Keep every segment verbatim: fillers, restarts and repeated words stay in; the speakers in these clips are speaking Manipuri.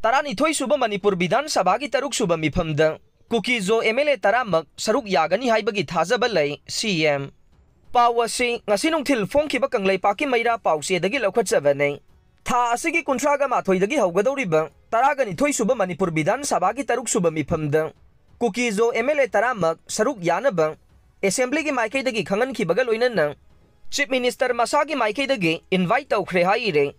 ꯇꯔꯥꯅꯤꯊꯣꯏ ꯁꯨꯕ ꯃꯅꯤꯄꯨꯔ ꯕꯤꯙꯥꯟ ꯁꯚꯥꯒꯤ ꯇꯔꯨꯛ ꯁꯨꯕ ꯃꯤꯐꯝꯗ ꯀꯨꯀꯤ-ꯖꯣ ꯑꯦꯝ ꯑꯦꯜ ꯑꯦ ꯇꯔꯥꯃꯛ ꯁꯔꯨꯛ ꯌꯥꯒꯅꯤ ꯍꯥꯏꯕꯒꯤ ꯊꯥꯖꯕ ꯂꯩ, ꯁꯤ ꯑꯦꯝ꯫ ꯄꯥꯎ ꯑꯁꯤ ꯉꯁꯤ ꯅꯨꯡꯊꯤꯜ ꯐꯣꯡꯈꯤꯕ ꯀꯪꯂꯩꯄꯥꯛꯀꯤ ꯃꯩꯔꯥ ꯄꯥꯎꯆꯦꯗꯒꯤ ꯂꯧꯈꯠꯆꯕꯅꯤ꯫ ꯊꯥ ꯑꯁꯤꯒꯤ ꯀꯨꯟꯊ꯭ꯔꯥꯒ ꯃꯥꯊꯣꯏꯗꯒꯤ ꯍꯧꯒꯗꯧꯔꯤꯕ ꯇꯔꯥꯒ ꯅꯤꯊꯣꯏ ꯁꯨꯕ ꯃꯅꯤꯄꯨꯔ ꯕꯤꯙꯥꯟ ꯁꯚꯥꯒꯤ ꯇꯔꯨꯛ ꯁꯨꯕ ꯃꯤꯐꯝꯗ ꯀꯨꯀꯤ-ꯖꯣ ꯑꯦꯝ ꯑꯦꯜ ꯑꯦ ꯇꯔꯥꯃꯛ ꯁꯔꯨꯛ ꯌꯥꯅꯕ ꯑꯦꯁꯦꯝꯕ꯭ꯂꯤꯒꯤ ꯃꯥꯏꯀꯩꯗꯒꯤ ꯈꯪꯍꯟꯈꯤꯕꯒ ꯂꯣꯏꯅꯅ ꯆꯤꯐ ꯃꯤꯅꯤꯁꯇꯔ ꯃꯁꯥꯒꯤ ꯃꯥꯏꯀꯩꯗꯒꯤ ꯏꯟꯚꯥꯏꯠ ꯇꯧꯈ꯭ꯔꯦ ꯍꯥꯏꯔꯦ꯫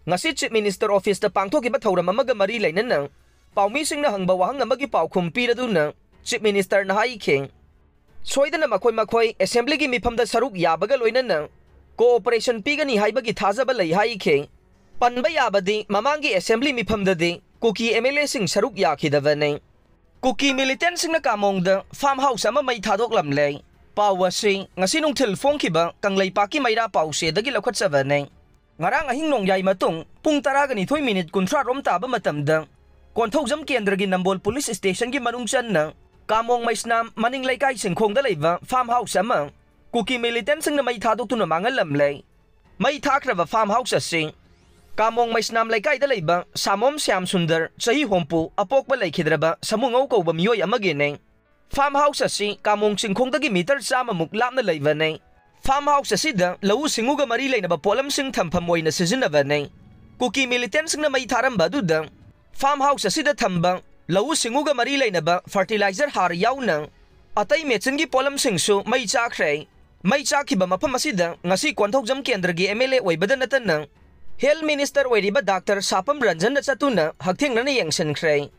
ꯉꯁꯤ ꯆꯤꯐ ꯃꯤꯅꯤꯁꯇꯔ ꯑꯣꯐꯤꯁꯇ ꯄꯥꯡꯊꯣꯛꯈꯤꯕ ꯊꯧꯔꯝ ꯑꯃꯒ ꯃꯔꯤ ꯂꯩꯅꯅ ꯄꯥꯎꯃꯤꯁꯤꯡꯅ ꯍꯪꯕ ꯋꯥꯍꯪ ꯑꯃꯒꯤ ꯄꯥꯎꯈꯨꯝ ꯄꯤꯔꯗꯨꯅ ꯆꯤꯐ ꯃꯤꯅꯤꯁꯇꯔꯅ ꯍꯥꯏꯈꯤ, ꯁꯣꯏꯗꯅ ꯃꯈꯣꯏ ꯃꯈꯣꯏ ꯑꯦꯁꯦꯝꯕ꯭ꯂꯤꯒꯤ ꯃꯤꯐꯝꯗ ꯁꯔꯨꯛ ꯌꯥꯕꯒ ꯂꯣꯏꯅꯅ ꯀꯣꯑꯣꯄꯔꯦꯁꯟ ꯄꯤꯒꯅꯤ ꯍꯥꯏꯕꯒꯤ ꯊꯥꯖꯕ ꯂꯩ ꯍꯥꯏꯈꯤ꯫ ꯄꯟꯕ ꯌꯥꯕꯗꯤ ꯃꯃꯥꯡꯒꯤ ꯑꯦꯁꯦꯝꯕ꯭ꯂꯤ ꯃꯤꯐꯝꯗꯗꯤ ꯀꯨꯀꯤ ꯑꯦꯝ ꯑꯦꯜ ꯑꯦꯁꯤꯡ ꯁꯔꯨꯛ ꯌꯥꯈꯤꯗꯕꯅꯤ꯫ ꯀꯨꯀꯤ ꯃꯤꯂꯤꯇꯦꯟꯁꯤꯡꯅ ꯀꯥꯃꯣꯡꯗ ꯐꯥꯔꯝ ꯍꯥꯎꯁ ꯑꯃ ꯃꯩ ꯊꯥꯗꯣꯛꯂꯝꯂꯦ꯫ ꯄꯥꯎ ꯑꯁꯤ ꯉꯁꯤ ꯅꯨꯡꯊꯤꯜ ꯐꯣꯡꯈꯤꯕ ꯀꯪꯂꯩꯄꯥꯛꯀꯤ ꯃꯩꯔꯥ ꯄꯥꯎꯆꯦꯗꯒꯤ ꯂꯧꯈꯠꯆꯕꯅꯤ꯫ ꯉꯔꯥꯡ ꯑꯍꯤꯡ ꯅꯣꯡꯌꯥꯏ ꯃꯇꯨꯡ ꯄꯨꯡ ꯇꯔꯥꯒ ꯅꯤꯊꯣꯏ ꯃꯤꯅꯤꯠ ꯀꯨꯟꯊ꯭ꯔꯥ ꯔꯣꯝ ꯇꯥꯕ ꯃꯇꯝꯗ ꯀꯣꯟꯊꯧꯖꯝ ꯀꯦꯟꯗ꯭ꯔꯒꯤ ꯅꯝꯕꯣꯜ ꯄꯨꯂꯤꯁ ꯁ꯭ꯇꯦꯁꯟꯒꯤ ꯃꯅꯨꯡ ꯆꯟꯅ ꯀꯥꯃꯣꯡ ꯃꯩꯁꯅꯥꯝ ꯃꯅꯤꯡ ꯂꯩꯀꯥꯏ ꯆꯤꯡꯈꯣꯡꯗ ꯂꯩꯕ ꯐꯥꯔꯝ ꯍꯥꯎꯁ ꯑꯃ ꯀꯨꯀꯤ ꯃꯤꯂꯤꯇꯦꯟꯁꯤꯡꯅ ꯃꯩ ꯊꯥꯗꯣꯛꯇꯨꯅ ꯃꯥꯡꯍꯜꯂꯝꯂꯦ꯫ ꯃꯩ ꯊꯥꯈ꯭ꯔꯕ ꯐꯥꯔꯝ ꯍꯥꯎꯁ ꯑꯁꯤ ꯀꯥꯃꯣꯡ ꯃꯩꯁꯅꯥꯝ ꯂꯩꯀꯥꯏꯗ ꯂꯩꯕ ꯁꯥꯃꯣꯝ ꯁ꯭ꯌꯥꯝ ꯁꯨꯟꯗꯔ, ꯆꯍꯤ ꯍꯨꯝꯐꯨ, ꯑꯄꯣꯛꯄ ꯂꯩꯈꯤꯗ꯭ꯔꯕ ꯁꯃꯨꯉꯧ ꯀꯧꯕ ꯃꯤꯑꯣꯏ ꯑꯃꯒꯤꯅꯤ꯫ ꯐꯥꯔꯝ ꯍꯥꯎꯁ ꯑꯁꯤ ꯀꯥꯃꯣꯡ ꯆꯤꯡꯈꯣꯡꯗꯒꯤ ꯃꯤꯇꯔ ꯆꯥꯝꯃꯃꯨꯛ ꯂꯥꯞꯅ ꯂꯩꯕꯅꯤ꯫ ꯐꯥꯔꯝ ꯍꯥꯎꯁ ꯑꯁꯤꯗ ꯂꯧꯎ ꯁꯤꯡꯎꯒ ꯃꯔꯤ ꯂꯩꯅꯕ ꯄꯣꯠꯂꯝꯁꯤꯡ ꯊꯝꯐꯝ ꯑꯣꯏꯅ ꯁꯤꯖꯤꯟꯅꯕꯅꯤ꯫ ꯀꯨꯀꯤ ꯃꯤꯂꯤꯇꯦꯟꯁꯤꯡꯅ ꯃꯩ ꯊꯥꯔꯝꯕ ꯑꯗꯨꯗ ꯐꯥꯔꯝ ꯍꯥꯎꯁ ꯑꯁꯤꯗ ꯊꯝꯕ ꯂꯧꯎ ꯁꯤꯡꯎꯒ ꯃꯔꯤ ꯂꯩꯅꯕ ꯐꯔꯇꯤꯂꯥꯏꯖꯔ ꯍꯥꯔ ꯌꯥꯎꯅ ꯑꯇꯩ ꯃꯦꯆꯤꯟꯒꯤ ꯄꯣꯠꯂꯝꯁꯤꯡꯁꯨ ꯃꯩ ꯆꯥꯈ꯭ꯔꯦ꯫ ꯃꯩ ꯆꯥꯈꯤꯕ ꯃꯐꯝ ꯑꯁꯤꯗ ꯉꯁꯤ ꯀꯣꯟꯊꯧꯖꯝ ꯀꯦꯟꯗ꯭ꯔꯒꯤ ꯑꯦꯝ ꯑꯦꯜ ꯑꯦ ꯑꯣꯏꯕꯗ ꯅꯠꯇꯅ ꯍꯦꯜꯊ ꯃꯤꯅꯤꯁꯇꯔ ꯑꯣꯏꯔꯤꯕ ꯗꯥꯛꯇꯔ ꯁꯥꯄꯝ ꯔꯟꯖꯟꯅ ꯆꯠꯇꯨꯅ ꯍꯛꯊꯦꯡꯅꯅ ꯌꯦꯡꯁꯤꯟꯈ꯭ꯔꯦ꯫